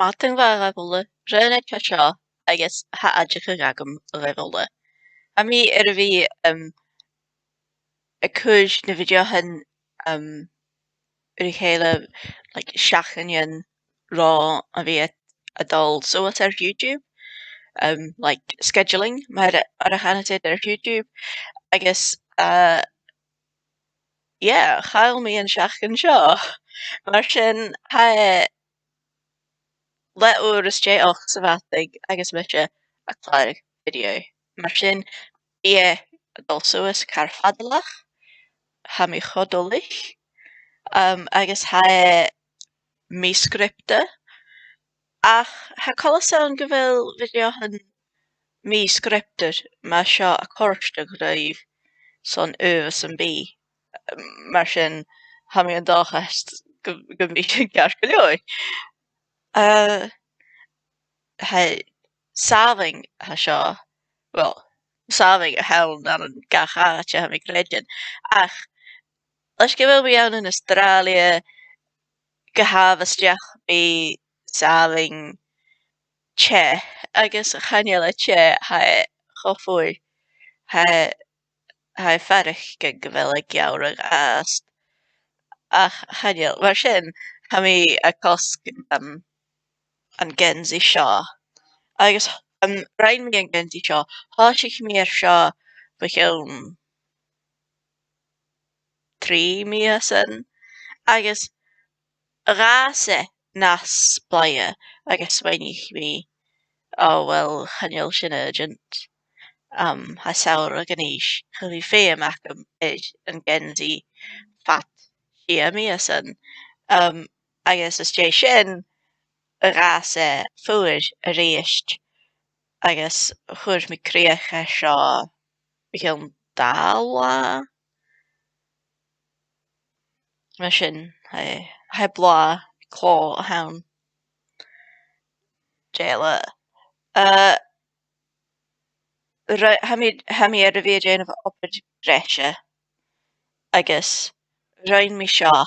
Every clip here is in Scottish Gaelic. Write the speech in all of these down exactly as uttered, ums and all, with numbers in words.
madainn mhath dhuibh uile, Raonaid a tha seo, agus tha aideachadh agam dhuibh uile. Tha mi air a bhith, um, a' cur na bhideothan, um, ri chèile, like, seachdainean ron a bhith a' dol suas air YouTube, um, like, scheduling, mar, mar a chanas iad air YouTube, agus, uh, yeah, chaill mi an t-seachdain seo. Mar sin, tha e leth-uair às dèidh ochd sa mhadainn agus mise a' clàradh video. Mar sin, bidh e a' dol suas car fadalach, tha mi cho duilich, um, agus tha e mì-sgriobtha, ach tha coltas ann gu bheil bhideothan mì-sgriobtha mar seo a' còrdadh ribh son uair sam bith. Mar sin, tha mi an dòchas gu, gum bi sin ceart gu leòr. Uh, tha, sàmhach a tha seo, well, sàmhach a th' ann ann an gach àite, tha mi a' creidsinn. Ach, leis gu bheil mi ann an Astràilia, gu h-àbhaisteach, bidh sàmhach teth, agus chan eil e teth, tha e cho fuar, tha, tha e a' faireachdainn gu bheil e a' geamhradh fhathast. Ach chan eil, mar sin, tha mi a' cosg, um, an geansaidh seo. Agus, um, rinn mi an geansaidh seo, thòisich mi air seo bho chionn trì mìosan, agus dh'fhàs e nas blàithe, agus smaoinich mi, o, well, chan eil sin urgent. Um, tha samhradh a-nis, cha bhi feum agam air an geansaidh fad sia mìosan. Um, agus às dèidh sin, dh'fhàs e fuar a-rithist, agus chuir mi crìoch air seo bho chionn dà latha. Mar sin, tha, tha e blàth, clò a th' ann. Dè eile? Uh, ri-, tha mi, tha mi air a bhith a' dèanamh obair-ghrèis, agus rinn mi seo,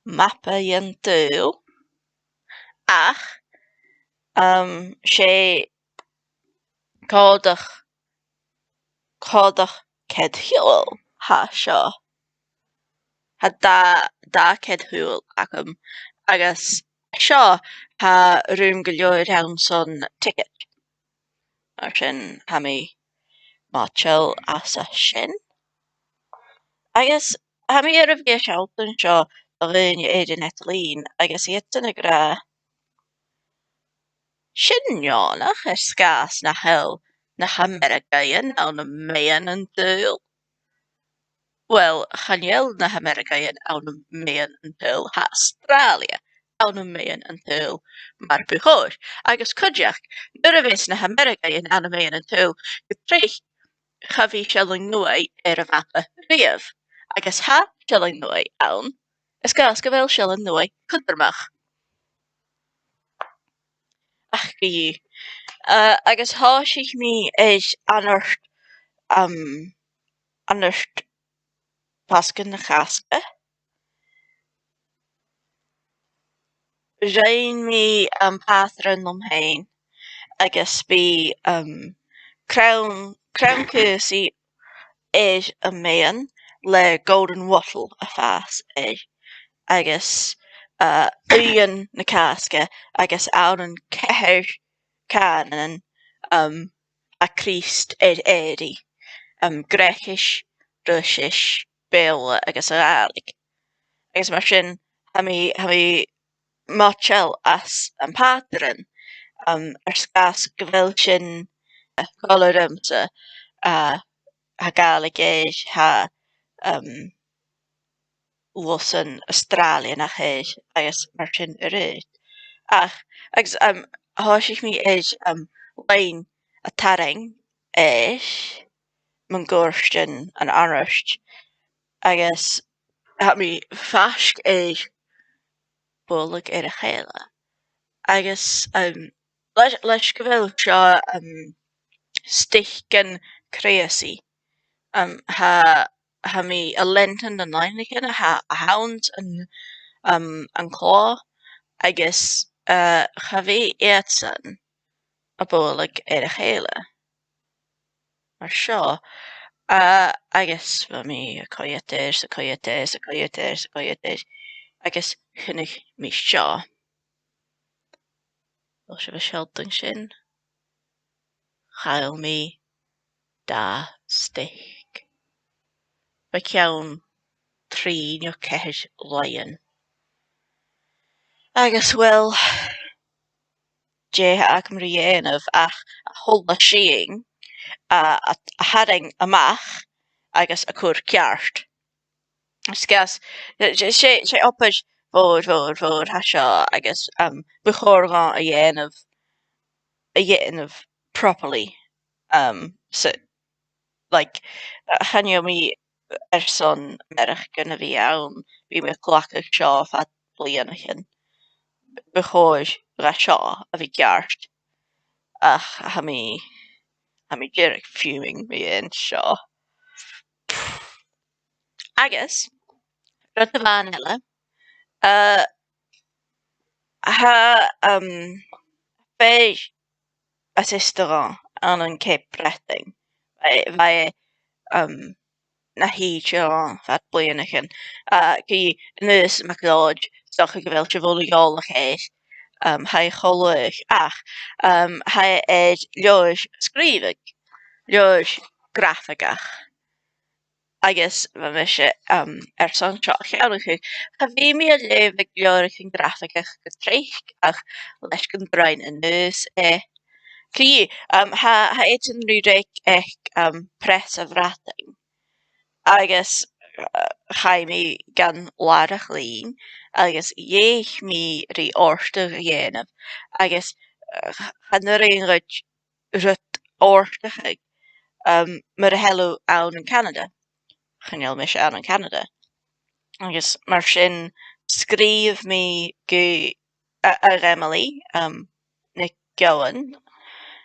mapa dhen t-saoghal, ach, um, 's e còmhdach, còmhdach cead-shiubhail a tha seo. Tha dà, dà chead-shiubhail agam, agus seo, tha rùm gu leòr ann son ticead. Mar sin, tha mi moiteil às a sin. Agus tha mi air a bhith a' sealltainn seo do dhaoine air an eadar-lìon, agus iadsan ag ràdh, sin neònach air sgàth 's nach eil na h-Ameireagaidhean ann am meadhan an t-saoghail. Well, chan eil na h-Ameireagaidhean ann am meadhan an t-saoghail, tha Astràilia ann am meadhan an t-saoghail mar bu chòir. Agus cuideachd, nuair a bhios na h-Ameireagaidhean ann am meadhan an t-saoghail, gu tric cha bhi Sealainn Nuadh air a' mhapa riamh. Agus tha Sealainn Nuadh ann, air sgàth 's gu bheil Sealainn Nuadh cudromach. Ach co-dhiù. Uh, agus thòisich mi air anart, um, anart Pasgan na Càisge. Rinn mi, um, pàtran leam fhèin, agus bidh, um, crann, crann-ceusaidh air a' mheadhan le golden wattle a' fàs air, agus, uh, uighean na Càisge, agus ann an ceithir cànanan, um, tha Crìosd air èirigh, um, Greugais, Ruisis, Beurla agus a' Ghàidhlig. Agus mar sin, tha mi, tha mi moiteil às am pàtran, um, air sgàth 's gu bheil sin, uh, còmhla riumsa, uh, tha Gàidhlig air, tha, um, lusan Astràilianach air agus mar sin air adhart. Ach, agus, um, thòisich mi air, um, loidhne a tharraing air mun cuairt an, an anart, agus tha mi faisg air bualadh air a chèile. Agus, um, leis, leis gu bheil seo, um, stitchean creusaidh, um, tha, tha mi a' leantainn nan loidhnichean a tha, a th' anns an, um, an clò, agus uh, cha bhi iadsan a' bualadh air a chèile. Mar seo, uh, agus bha mi a' coimhead air 's a' coimhead air 's a' coimhead air 's a' coimhead air, agus chunnaic mi seo. Bheil sibh a' sealltainn sin? Chaill mi dà steic. Bha ceann trì no ceithir làithean. Agus, well, dè th' agam ri dhèanamh ach a h-uile sìon a, a, a tharraing a-mach agus a chur ceart. Is gus, 's e, 's e, 's e obair mhòr, mhòr, mhòr a tha seo agus, um, bu chòir dhomh a dhèanamh, a dhèanamh properly, um, so, like, uh, chan eil mi airson mearachdan a bhith ann, bidh mi a' glacadh seo fad bliadhnaichean. Bu chòir dha seo a bhith ceart. Ach tha mi, tha mi dìreach fuming mu dheidhinn seo. Agus, rud a bh' ann eile, uh, tha, um, fear as aosta dhomh ann an Cape Breton. Bha, bha e, um, na thìde ann fad bliadhnaichean. Uh, 's e Aonghas MacLeòid, 's dòcha gu bheil sibh uile eòlach air, um, tha e cho laghach, ach, um, tha e air leabhar a sgrìobhadh, leabhar grafaigeach. Agus bha mise, um, airson seo a cheannachadh. Cha bhi mi a' leughadh leabhraichean grafaigeach gu tric ach leis gun do rinn Aonghas e. Cò, um, tha, tha esan ri reic aig, um, Preas a' Bhradain. Agus, uh, chaidh mi gun làrach-lìn, agus dh'fheuch mi ri òrdugh a dhèanamh, agus, uh, chan urrainn dhut rud òrdachadh, um, mura h-eil thu ann an Canada. Chan eil mise ann an Canada. Agus mar sin, sgrìobh mi gu, a, a Emily, um, NicEòghainn,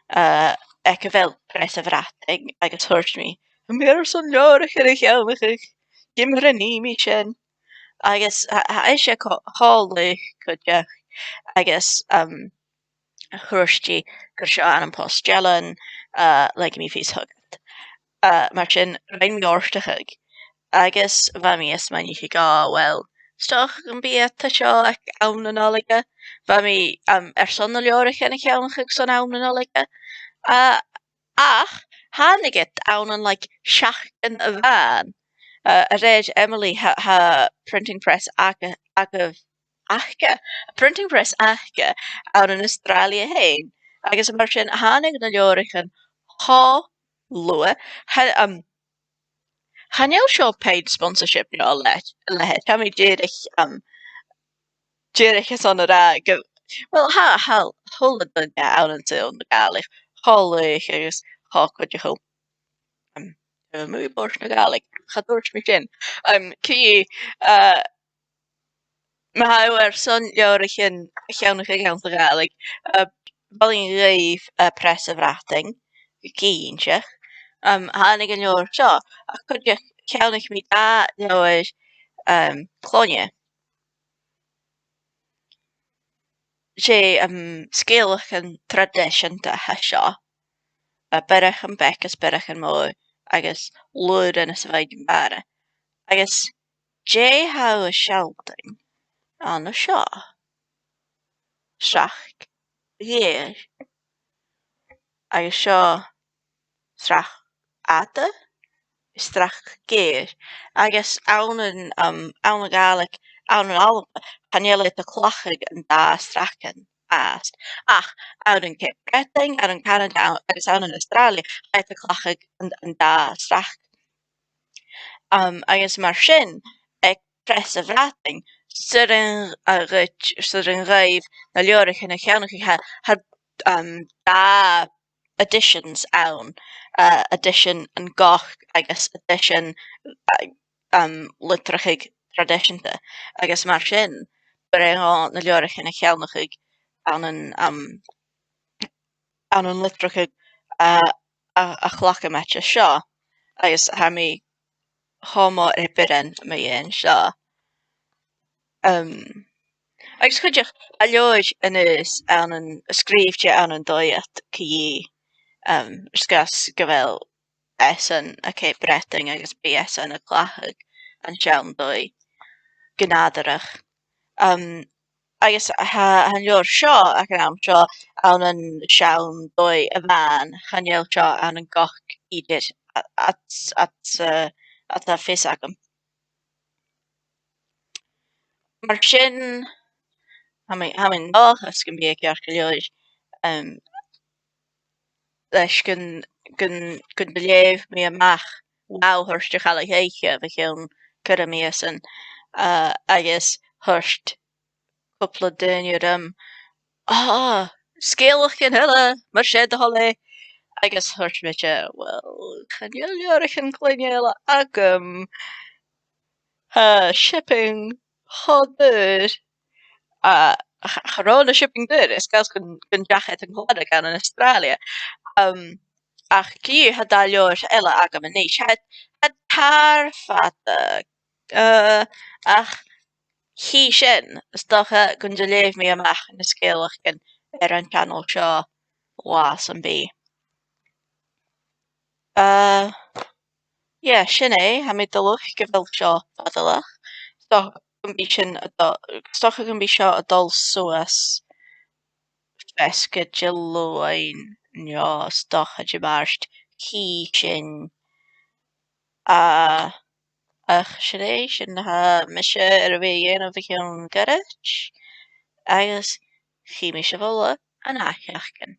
uh, aig a bheil Preas a' Bhradain, agus thuirt mi, "Tha mi airson leabhraichean a cheannachadh, ciamar a nì mi sin?" Agus tha, tha ise cho, cho laghach cuideachd, agus, um, thuirt i gur seo ann am post-dealain, uh, leigidh mi fios thugad. Uh, mar sin, rinn mi òrdachadh. Agus bha mi a' smaoineachadh, "Ò, well, 's dòcha gum bi iad seo aig àm na Nollaige." Bha mi, um, airson na leabhraichean a cheannachadh son àm na Nollaige. Uh, ach thàinig iad ann an, like, seachdain a-mhàin. Uh, a rèir Emily, tha, tha printing press aca, aca aca, printing press aca ann an Astràilia fhèin, agus mar sin thàinig na leabhraichean cho luath. Tha, um, chan eil seo paid sponsorship no a leithid, a leithid. Tha mi dìreach, um, dìreach airson a ràdh gu, well, tha, tha, a h-uile duine ann an saoghal na Gàidhlig cho laghach agus cho cuideachail. Um, tha mi a' mothachadh bòrd na Gàidhlig, cha tuirt mi sin. Um, cò, uh, ma tha thu airson leabhraichean a cheannachadh anns a' Ghàidhlig, uh, mholainn dhuibh, uh, Preas a' Bhradain, gu cinnteach. Um, thàinig an leabhar seo, ach cuideachd cheannaich mi dà leabhar, um, cloinne. 'S e, um, sgeulachdan traidiseanta a tha seo, uh, Biorachan Beag is Biorachan Mòr agus Lùran is a' Mhaighdeann-mhara. Agus dè tha thu a' sealltainn ann a seo? Srac gheur. Agus seo srac fhada, srac gheur. Agus ann an, um, ann an Gàidhlig, ann an Alba, chan eil iad a' cleachdadh an dà shracan fhathast. Ach ann an Cape Breton, ann an Canada, ann, agus ann an Astràilia, tha iad a' cleachdadh an, an dà shrac. Um, agus mar sin, aig Preas a' Bhradain, 's urrainn, uh, dhuit, 's urrainn dhuibh na leabhraichean a cheannach, tha, tha, um, dà editions ann, uh, edition an Gog agus edition, uh, um, litreachadh traidiseanta. Agus mar sin, b' urrainn dhomh na leabhraichean a cheannach ann an, um, ann an litreachadh, uh, a, a chleachd mi an seo, agus tha mi cho mòr air bioran mu dheidhinn seo. Um, Agus cuideachd, tha leabhar a-nis ann an, sgrìobhte ann an dòigh co-dhiù, um, air sgàth 's gu bheil esan à Cape Breton agus bidh esan a' cleachdadh an seann dòigh gu nàdarrach. Um, agus tha, tha an leabhar seo, aig an àm seo, ann an seann dòigh a-mhàin, chan eil seo ann an gach ìre a, a, a, a, a tha fios agam. Mar sin, tha mi, tha mi an dòchas gum bi e ceart gu leòr, um, leis gun, gun, gun do leugh mi a-mach, wow, thuirt a' chailleach-oidhche, bho chionn cuid mhìosan, uh, agus thuirt cupla duine rium, "Ah, sgeulachdan eile, mar sin do thoil e." Agus thuirt mise, "Well, chan eil leabhraichean cloinne eile agam." Tha shipping cho daor, a, ch-, cha robh na shipping daor, air sgàth 's gun, gun deach iad a ghlacadh ann an Astràilia. Um, ach co-dhiù, tha dà leabhar eile agam a-nis. Tha, tha tòrr fada, uh, ach chì sinn, 's dòcha gun do leugh mi a-mach na sgeulachdan air an t-seanail seo latha sam bith. Uh, yeah, sin e, tha mi duilich gu bheil seo fadalach. 'S dòcha gum bi sinn a' dol, 's dòcha gum bi seo a' dol suas feasgar Diluain, no 's dòcha Dimàirt, chì sinn. Uh, ach sin e, sin na tha mise air a bhith a' dèanamh o chionn ghoirid, agus chì mi sibh uile an ath-sheachdain.